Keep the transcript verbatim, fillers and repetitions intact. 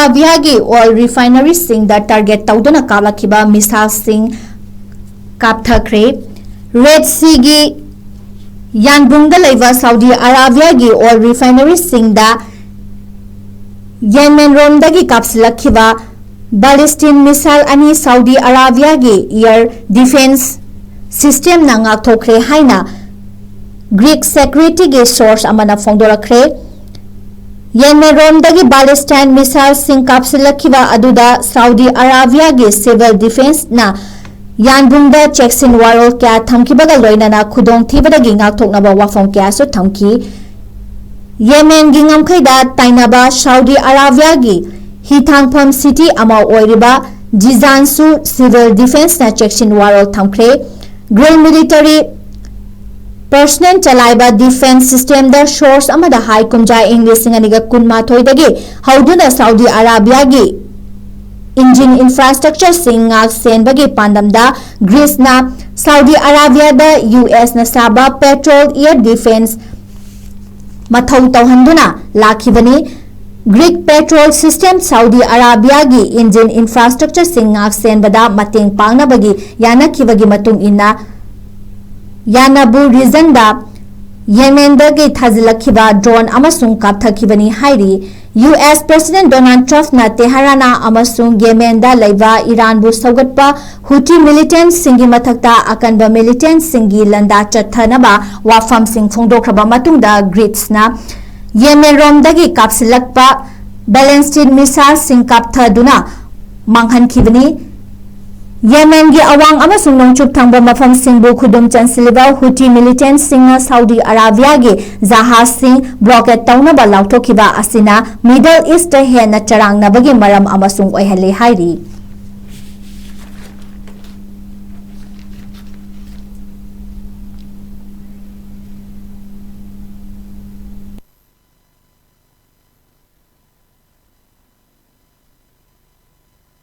ꯑꯔꯥꯕꯤꯌꯥꯒꯤ oil ꯔꯤꯐꯥꯏꯅꯔꯤꯁꯤꯡꯗ target ꯇꯧꯗꯨꯅ ꯀꯥꯞꯂꯛꯈꯤꯕ ꯃꯤꯁꯥꯏꯜꯁꯤꯡ ꯀꯥꯞꯊꯈ꯭ꯔꯦ꯫ Red ꯁꯤꯒꯤ ꯌꯥꯟꯕꯨꯡꯗ ꯂꯩꯕ ꯁꯥꯎꯗꯤ ꯑꯔꯥꯕꯤꯌꯥꯒꯤ ꯑꯣꯏꯜ ꯔꯤꯐꯥꯏꯅꯔꯤꯁꯤꯡꯗ ꯌꯦꯃꯦꯟꯔꯣꯝꯗꯒꯤ ꯀꯥꯞꯁꯤꯜꯂꯛꯈꯤꯕ ꯕꯥꯂꯤꯁꯇꯤꯟ ꯃꯤꯁꯥꯏꯜ ꯑꯅꯤ ꯁꯥꯎꯗꯤ ꯑꯔꯥꯕꯤꯌꯥꯒꯤ ꯏꯌꯔ ꯗꯤꯐꯦꯟꯁ ꯁꯤꯁꯇꯦꯝꯅ ꯉꯥꯛꯊꯣꯛꯈ꯭ꯔꯦ ꯍꯥꯏꯅ ꯒ꯭ꯔꯤꯛ ꯁꯦꯀ꯭ꯌꯨꯔꯤꯇꯤꯒꯤ ꯁꯣꯔꯁ ꯑꯃꯅ ꯐꯣꯡꯗꯣꯔꯛꯈ꯭ꯔꯦ꯫ ꯌꯦꯃꯦꯟꯔꯣꯝꯗꯒꯤ ꯕꯥꯂꯤꯁꯇꯥꯏꯟ ꯃꯤꯁꯥꯏꯜꯁꯤꯡ ꯀꯥꯞꯁꯤꯜꯂꯛꯈꯤꯕ ꯑꯗꯨꯗ ꯁꯥꯎꯗꯤ ꯑꯔꯥꯕꯤꯌꯥꯒꯤ ꯁꯤꯚꯤꯜ ꯗꯤꯐꯦꯟꯁꯅ ꯌꯥꯟꯕꯨꯡꯗ ꯆꯦꯛꯁꯤꯟ ꯋꯥꯔꯣꯜ ꯀꯌꯥ ꯊꯝꯈꯤꯕꯒ ꯂꯣꯏꯅꯅ ꯈꯨꯗꯣꯡꯊꯤꯕꯗꯒꯤ ꯉꯥꯛꯊꯣꯛꯅꯕ ꯋꯥꯐꯝ ꯀꯌꯥꯁꯨ ꯊꯝꯈꯤ꯫ ꯌꯦꯃꯦꯟꯒꯤ ꯉꯝꯈꯩꯗ ꯇꯥꯏꯅꯕ ꯁꯥꯎꯗꯤ ꯑꯔꯥꯕꯤꯌꯥꯒꯤ ꯍꯤꯊꯥꯡꯐꯝ ꯁꯤꯇꯤ ꯑꯃ ꯑꯣꯏꯔꯤꯕ ꯖꯤꯖꯥꯟꯁꯨ ꯁꯤꯚꯤꯜ ꯗꯤꯐꯦꯟꯁꯅ ꯆꯦꯛꯁꯤꯟ ꯋꯥꯔꯣꯜ ꯊꯝꯈ꯭ꯔꯦ꯫ ꯒ꯭ꯔꯤꯜ ꯃꯤꯂꯤꯇꯔꯤ ꯄꯔꯁꯅꯦꯜ ꯆꯂꯥꯏꯕ ꯗꯤꯐꯦꯟꯁ ꯁꯤꯁꯇꯦꯝꯗ ꯁꯣꯔꯁ ꯑꯃꯗ ꯍꯥꯏ, ꯀꯨꯝꯖꯥ ꯏꯪ ꯂꯤꯁꯤꯡ ꯑꯅꯤꯒ ꯀꯨꯟꯃꯥꯊꯣꯏꯗꯒꯤ ꯍꯧꯗꯨꯅ ꯁꯥꯎꯗꯤ ꯑꯔꯥꯕꯤꯌꯥꯒꯤ ꯏꯟꯖꯤꯟ ꯏꯟꯐ꯭ꯔꯥꯁ꯭ꯇ꯭ꯔꯛꯆꯔꯁꯤꯡ ꯉꯥꯛ ꯁꯦꯟꯕꯒꯤ ꯄꯥꯟꯗꯝꯗ ꯒ꯭ꯔꯤꯁꯅ ꯁꯥꯎꯗꯤ ꯑꯔꯥꯕꯤꯌꯥꯗ ꯌꯨ ꯑꯦꯁꯅ ꯁꯥꯕ ꯄꯦꯇ꯭ꯔꯣꯜ ꯏꯌꯔ ꯗꯤꯐꯦꯟꯁ ꯃꯊꯧ ꯇꯧꯍꯟꯗꯨꯅ ꯂꯥꯛꯈꯤꯕꯅꯤ꯫ ꯒ꯭ꯔꯤꯛ ꯄꯦꯇ꯭ꯔꯣꯜ ꯁꯤꯁꯇꯦꯝ ꯁꯥꯎꯗꯤ ꯑꯔꯥꯕꯤꯌꯥꯒꯤ ꯏꯟꯖꯤꯟ ꯏꯟꯐ꯭ꯔꯥꯁ꯭ꯇ꯭ꯔꯛꯆꯔꯁꯤꯡ ꯉꯥꯛ ꯁꯦꯟꯕꯗ ꯃꯇꯦꯡ ꯄꯥꯡꯅꯕꯒꯤ ꯌꯥꯅꯈꯤꯕꯒꯤ ꯃꯇꯨꯡ ꯏꯟꯅ ꯌꯥꯅꯕꯨ ꯔꯤꯖꯟꯗ ꯌꯦꯃꯦꯟꯗꯒꯤ ꯊꯥꯖꯤꯜꯂꯛꯈꯤꯕ ꯗ꯭ꯔꯣꯟ ꯑꯃꯁꯨꯡ ꯀꯥꯞꯊꯈꯤꯕꯅꯤ ꯍꯥꯏꯔꯤ꯫ ꯌꯨ ꯑꯦꯁ ꯄ꯭ꯔꯦꯁꯤꯗꯦꯟ ꯗꯣꯅꯥꯜꯗ ꯇ꯭ꯔꯝꯞꯅ ꯇꯦꯍꯔꯥꯅ ꯑꯃꯁꯨꯡ ꯌꯦꯃꯦꯟꯗ ꯂꯩꯕ ꯏꯔꯥꯟꯕꯨ ꯁꯧꯒꯠꯄ ꯍꯨꯇꯤ ꯃꯤꯂꯤꯇꯦꯟꯠꯁꯤꯡꯒꯤ ꯃꯊꯛꯇ ꯑꯀꯟꯕ ꯃꯤꯂꯤꯇꯦꯟꯠꯁꯤꯡꯒꯤ ꯂꯥꯟꯗꯥ ꯆꯠꯊꯅꯕ ꯋꯥꯐꯝꯁꯤꯡ ꯐꯣꯡꯗꯣꯛꯈ꯭ꯔꯕ ꯃꯇꯨꯡꯗ ꯒ꯭ꯔꯤꯁꯅ ꯌꯦꯃꯦꯟꯔꯣꯝꯗꯒꯤ ꯀꯥꯞꯁꯤꯜꯂꯛꯄ ꯕꯦꯂꯦꯁꯇꯤꯛ ꯃꯤꯁꯥꯏꯜꯁꯤꯡ ꯀꯥꯞꯊꯗꯨꯅ ꯃꯥꯡꯍꯟꯈꯤꯕꯅꯤ꯫ ꯌꯦꯃꯦꯟꯒꯤ ꯑꯋꯥꯡ ꯑꯃꯁꯨꯡ ꯅꯣꯡꯆꯨꯞ ꯊꯪꯕ ꯃꯐꯝꯁꯤꯡꯕꯨ ꯈꯨꯗꯨꯝ ꯆꯟꯁꯤꯜꯂꯤꯕ ꯍꯨꯇꯤ ꯃꯤꯂꯤꯇꯦꯟꯠꯁꯤꯡꯅ ꯁꯥꯎꯗꯤ ꯑꯔꯥꯕꯤꯌꯥꯒꯤ ꯖꯍꯥꯖꯁꯤꯡ ꯕ꯭ꯂꯣꯀꯦꯗ ꯇꯧꯅꯕ ꯂꯥꯎꯊꯣꯛꯈꯤꯕ ꯑꯁꯤꯅ ꯃꯤꯗꯜ ꯏꯁꯇ ꯍꯦꯟꯅ ꯆꯔꯥꯡꯅꯕꯒꯤ ꯃꯔꯝ ꯑꯃꯁꯨꯡ ꯑꯣꯏꯍꯜꯂꯤ ꯍꯥꯏꯔꯤ꯫